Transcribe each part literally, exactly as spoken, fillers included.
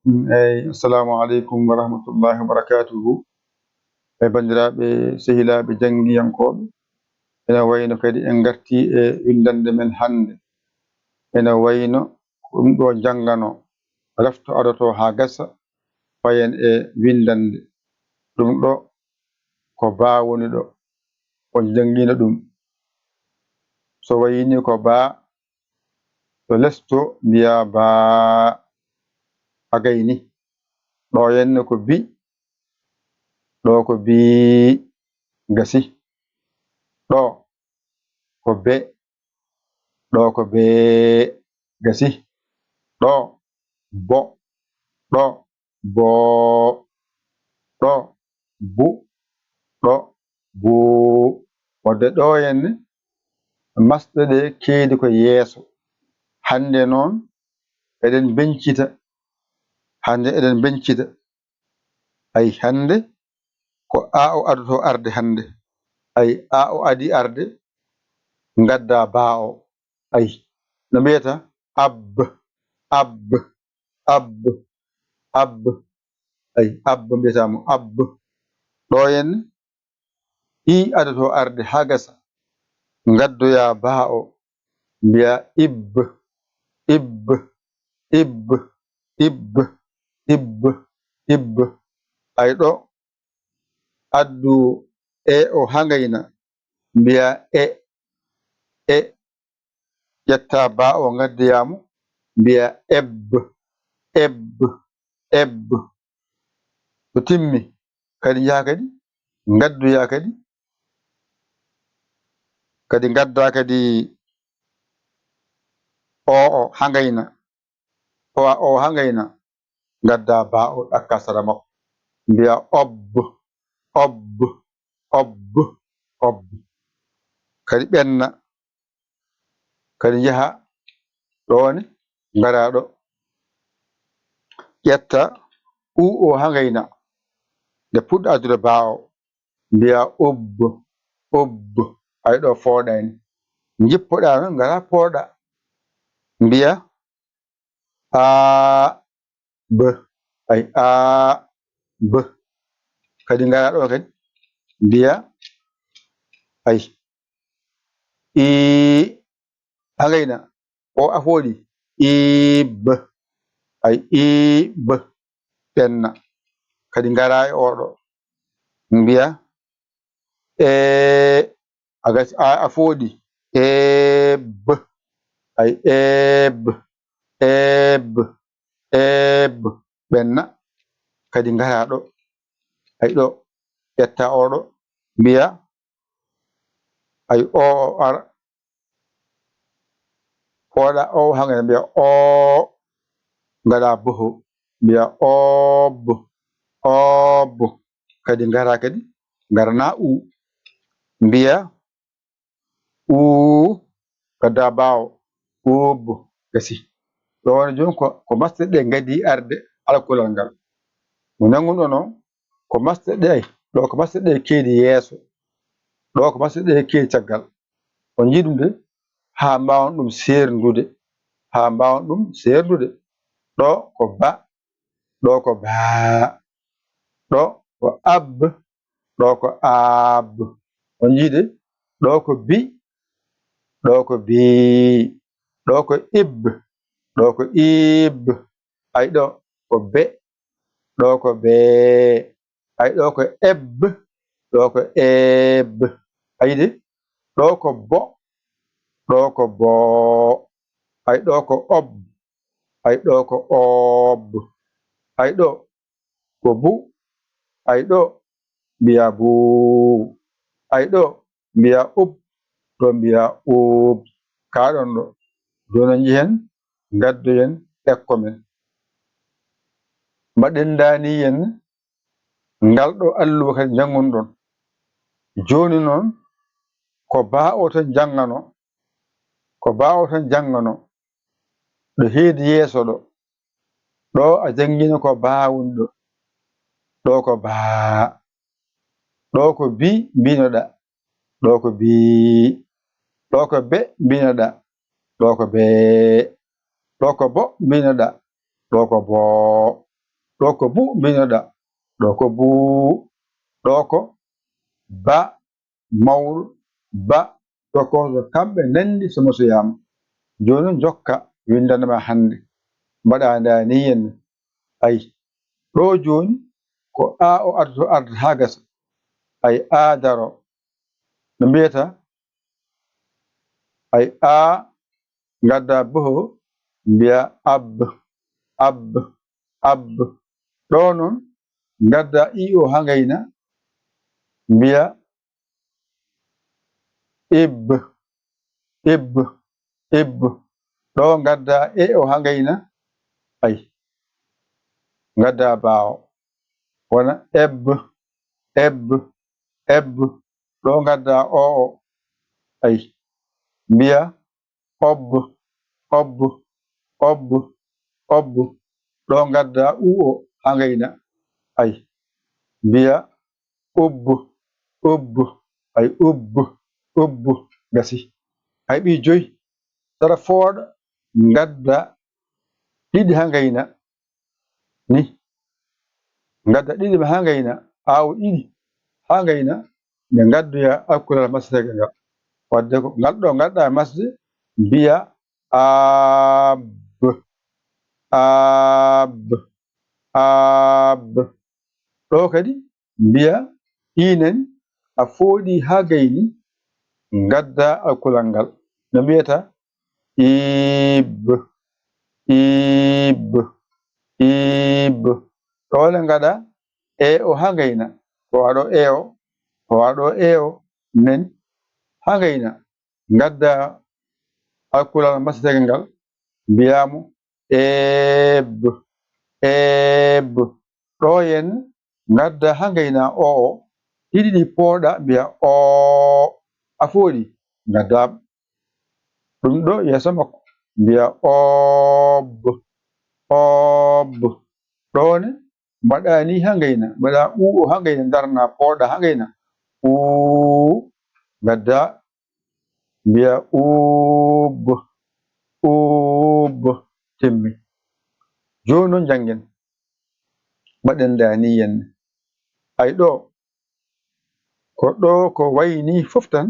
Eyi, assalamu aleykum wa rahmatullahi wa barakatuhu. E banndiraaɓe, sehilaaɓe janngiyankooɓe, ene wayno kadi en ngartii e winndannde men hannde. Ene wayno ko ɗum ɗo njannganoo, refto adotoo haa gasa, payen e winndannde. Ɗum ɗo ko baa woni ɗo, on njanngiino ɗum. So wayini ko baa, to les to mbiyaa baa, a gayni. Ɗo henne ko bi, ɗo ko bii, gasi. Ɗo ko be, ɗo ko bee, gasi. Ɗo bo, ɗo boo, ɗo bu, ɗo buu. Wadde ɗo henne, masɗe ɗe keedi ko yeeso. Hannde noon, eɗen mbeñcita. Hannde eɗen mbeñcita. Ay, hannde ko a o adotoo arde hannde. Ay, a o adii arde, ngaddaa baa o. Ay, no mbiyata? Ab, ab, ab, ab. Ay, ab mbiyataa mo, ab. Ɗo henne, i adotoo arde haa gasa, ngaddoyaa baa o, mbiyaa ib, ib, ib, ib, ib, ib. Ay ɗo, addu e o haa ngayna, mbiyaa e, e, ƴetta baa o ngaddoyaa mo, mbiyaa eb, eb, eb. So timmi, kadi njaha kadi, ngaddoyaa kadi, kadi ngaddaa kadi o o haa ngayna. O a o haa ngayna, ngaddaa baa o ɗakkaa sara makko. Mbiyaa ob, ob, ob, ob. Kadi ɓenna, kadi njaha ɗo ne, ngaraa ɗo. Ƴetta u o haa ngayna, nde puɗɗa addude baa o, mbiyaa ob, ob. Ay ɗo fooɗaani. Njippoɗaa noon, ngaraa pooɗa. Mbiyaa a, b. Ay, a, b. Kadi ngaraa ɗo kadi, mbiyaa, ay, i, haa ngayna, o a fooɗi, ib. Ay, ib. Ɓenna. Kadi ngaraa e o ɗo, mbiyaa e, a gasi, a, a fooɗi, eb. Ay, eb, eb, eb. Ɓenna. Kadi ngaraa ɗo. Ay ɗo, ƴetta o ɗo, mbiyaa, ay o o ara, fooɗa o haa ngayna, mbiyaa o, ngaraa boho, mbiyaa ob, ob. Kadi ngaraa kadi, ngaranaa u, mbiyaa u, ngaddaa baa o, ub, gasi. Ɗo woni jooni ko, ko masɗe ɗe ngadii arde alkulal ngal. Mo njanngunɗon o, ko masɗe ɗe, ay, ɗo ko masɗe ɗe keedi yeeso, ɗo ko masɗe ɗe keedi caggal. On njii ɗum de, haa mbaawon ɗum seerndude, haa mbaawon ɗum seerndude. Ɗo ko ba, ɗo ko baa, ɗo ko ab, ɗo ko aab. On njii de, ɗo ko bi, ɗo ko bii, ɗo ko ib, ɗo ko iib. Ay ɗo ko be, ɗo ko bee. Ay ɗo ko eb, ɗo ko eeb. Ayi de, ɗo ko bo, ɗo ko boo. Ay ɗo ko ob, ay ɗo ko oob. Ay ɗo ko bu, ay ɗo mbiyaa buu. Ay ɗo mbiyaa ub, ɗo mbiyaa uub. Kaa ɗon ɗo, jooni njihen, ngaddoyen ekko men. Mbaɗen ndaaniyen ngal ɗo alluwa kadi njanngunɗon. Jooni noon, ko baa o tan njannganoo, ko baa o tan njannganoo. Ɗo heedi yeeso ɗo, ɗo a janngino ko baa woni ɗo. Ɗo ko baa. Ɗo ko bi mbinoɗaa. Ɗo ko bii. Ɗo ko be mbinoɗaa. Ɗo ko bee. Ɗo ko bo mbinoɗaa. Ɗo ko boo. Ɗo ko bu mbinoɗa. Ɗo ko bu. Ɗo ko ba mawɗo, ba tokooso, kamɓe nanndi so mosoyaama. Jooni njokka winndana ma hannde. Mbaɗa ndaa ni yen. Ay, ɗo jooni ko a o addoto arde haa gasa. Ay, a daro. No mbiyata? Ay, a ngadda boho, mbiya ab, ab, ab. Ɗo noon, ngadda i o haa ngayna, mbiya ib, ib, ib. Ɗo ngadda e o haa ngayna, ay, ngadda baawo, wona eb, eb, eb. Ɗo ngadda o o, ay, mbiya ob, ob, ob, ob. Ɗo ngadda u o haa ngayna, ay, mbiya ub, ub, ay, ub, ub. Gasi. Ay, ɓi joyi. Sara fooɗa, ngadda ɗiɗi haa ngayna. Ni. Ngadda ɗiɗi ma haa ngayna, awo ɗiɗi haa ngayna, nde ngaddoya alkulal masdetee ngal. Wadde ko ngal ɗo ngadda masde, mbiya ab, ab, ab. Ɗo kadi mbiya i nani, a fooɗi haa gayni, ngadda alkulal ngal. No mbiyata? Ib, ib, ib. Ɗo le ngaɗa e o haa ngayna. Ko waɗo e o, ko waɗo e o nen haa ngayna. Ngadda alkulal masdetee ngal, mbiya mo eb, eb. Ɗo yen ngadda haa ngayna o o, ɗiɗi ɗi pooɗa, mbiya o. A fooɗi, ngadda ɗum ɗo yeeso makko, mbiya ob, ob. Ɗo ne, mbaɗa ni haa ngayna, mbaɗa u o haa ngayna, ndarna, pooɗa haa ngayna. Uu, ngadda, mbiya ub, ub, timmi. Jooni noon njanngen. Mbaɗen ndaa ni yenne. Ay ɗo, ko ɗo ko wayi ni fof tan,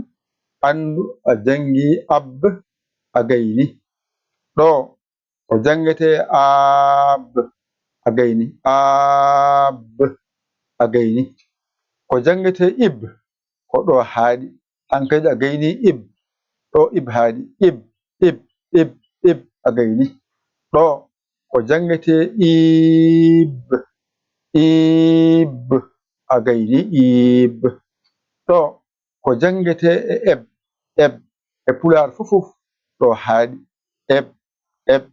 anndu a janngi ab, a gayni. Ɗo, ko janngetee aab, a gayni. Aab, a gayni. Ko janngetee ib, ko ɗo haaɗi. Hankadi a gayni ib. Ɗo ib haaɗi. Ib, ib, ib, ib, a gayni. Ɗo, ko janngetee iib. Iib, a gayni iib. Ɗo, ko janngetee e eb. Eb, e pulaar fof fof, ɗo haaɗi. Eb, eb,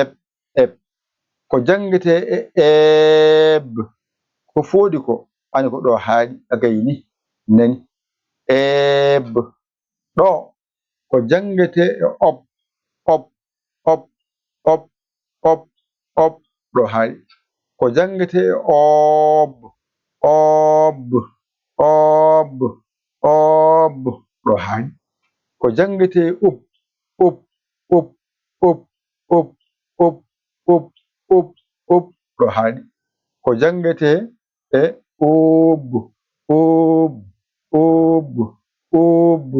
eb, eb. Ko janngetee e eeb. Ko fooɗi ko, ani ko ɗo haaɗi, a gayni. Nani? Eeb. Ɗo, ko janngetee e ob, ob, ob, ob, ob, ob, ɗo haaɗi. Ko janngetee e oob, oob, oob, oob, ɗo haaɗi. Ko janngetee e ub, ub, ub, ub, ub, ub, ub, ub, ub, ɗo haaɗi. Ko janngetee e uub, uub, uub, uub,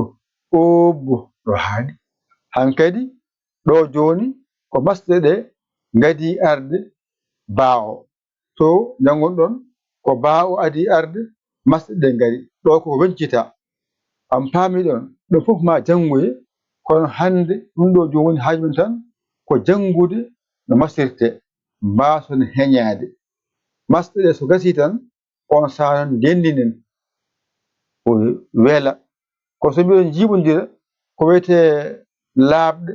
uub, ɗo haaɗi. Hankadi, ɗo jooni ko masɗe ɗe ngadii arde baa o. To njanngun-ɗon, ko baa o adii arde, masɗe ɗe ngari. Ɗo ko wencita. On paami ɗon, ɗum fof ma janngoye, kono hannde ɗum ɗo jooni woni haaju men tan, ko janngude no masirtee, mbaason heñaade. Masɗe ɗe so gasii tan, on sahaa noon ndenndinen, o wela. Ko so mbiɗon njiiɓondira, ko wiyetee laaɓɗe,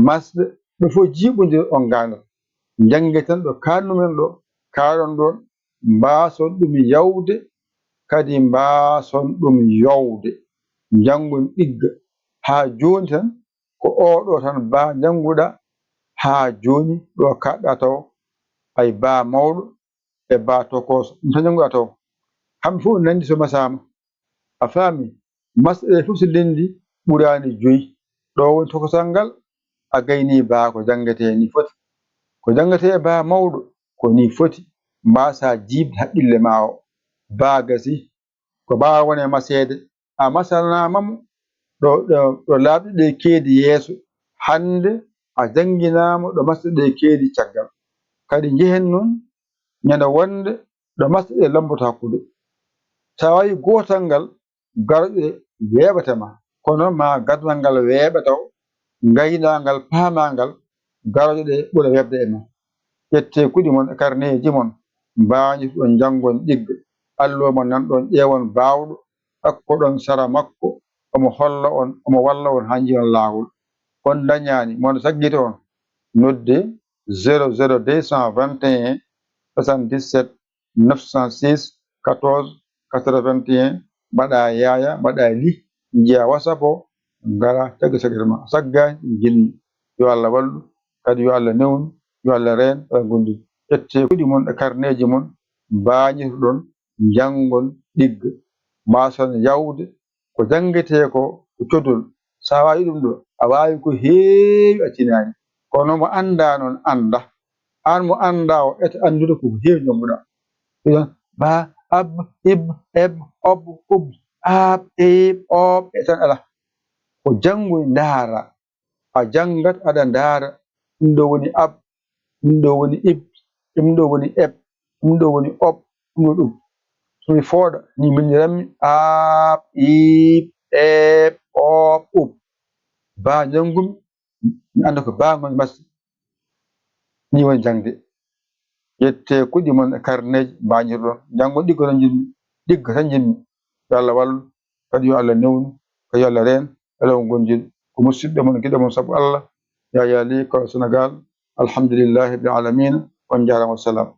masɗe, ɗum fof jiiɓondira on ngaandat. Njannge tan ɗo kaalnumen ɗo, kaalon ɗon, mbaason ɗum yawde, kadi mbaason ɗum yowde. Njanngun ɗigga. Haa jooni tan, ko oo ɗo tan baa njannguɗaa, haa jooni ɗo kaɗɗaa taw, ay baa mawɗo, e baa tokooso. Ɗum tan njannguɗaa taw. Kamɓe fof nanndi so masaama. A faami? Masɗe ɗe fof so ndenndi ɓuraani joyi. Ɗo woni tokosal ngal, a gayni baa ko janngetee ni foti. Ko janngetee e baa mawɗo, ko ni foti. mbaasaa jiiɓde haqqille maa o. Baa gasi, ko baa woni e maseede, a masanaama mo ɗo, ɗo, ɗo laaɓɗe ɗe keedi yeeso. Hannde a jannginaama ɗo masɗe ɗe keedi caggal. Kadi njehen noon ñande wonde ɗo masɗe ɗe lombata hakkude. So a waawii gootal ngal, garoje ɗe weeɓata ma, kono ma gadal ngal weeɓa taw, ngaynaangal paamaa ngal, garoje ɗe ɓura weeɓde e ma. Ƴettee kuɗi mon e karneeji mon, mbaajirɗon njanngon ɗigga, alluwa mon nan ɗon ƴeewon baawɗo, ɗakkoɗon sara makko, omo holla on, omo walla on haa njiyon laawol. On ndañaani, mo saggita on, nodde zéro zéro deux cent vingt et un soixante-dix-sept neuf cent six quatorze quatre-vingt-un, mbaɗa yaaya, mbaɗa li, njiya WhatsApp o, ngara cagga saggere ma. Saggaani, njiɗmi. Yo Allah wallu, kadi yo Allah newnu, yo Allah reen, Allah gondi. Ƴettee kuɗi mon e karneeji mon, mbaajirɗon, njanngon, ɗigga. Mbaason yawde ko janngetee ko, ko codol. So a waawii ɗum ɗo, a waawi ko heewi a tinaani. Kono mo anndaa noon annda. Aan mo anndaa o, eto anndude ko heewi jannguɗaa. Ɗum ba, ab, ib, eb, ob, ub, aab, eeb, oob, e tan alaa. Ko janngoy ndaara. A janngat aɗa ndaara. Ɗum ɗo woni ab, ɗum ɗo woni ib, ɗum ɗo woni eb, ɗum ɗo woni ob, ɗum ɗo ɗum. So mi fooɗa, ni mbindiranmi aab, iib, eeb, oob, ub. Ba njanngumi, mi annda ko ba ngon masɗi. Ni woni jaŋde. Ƴettee kuɗi mon e karneeji, mbaajirɗon. Njanngon ɗigga tan njiɗmi, ɗigga tan njiɗmi. Yo Allah wallu, kadi yo Allah newnu, kadi yo Allah reen, e law ngondiiɗo. Ko musidɗo mon, giɗo mon sabu Allah, Yaya Ly, ko Senegal. Alhamdulillahi rabbil alamina. On njaaraama, wassalam.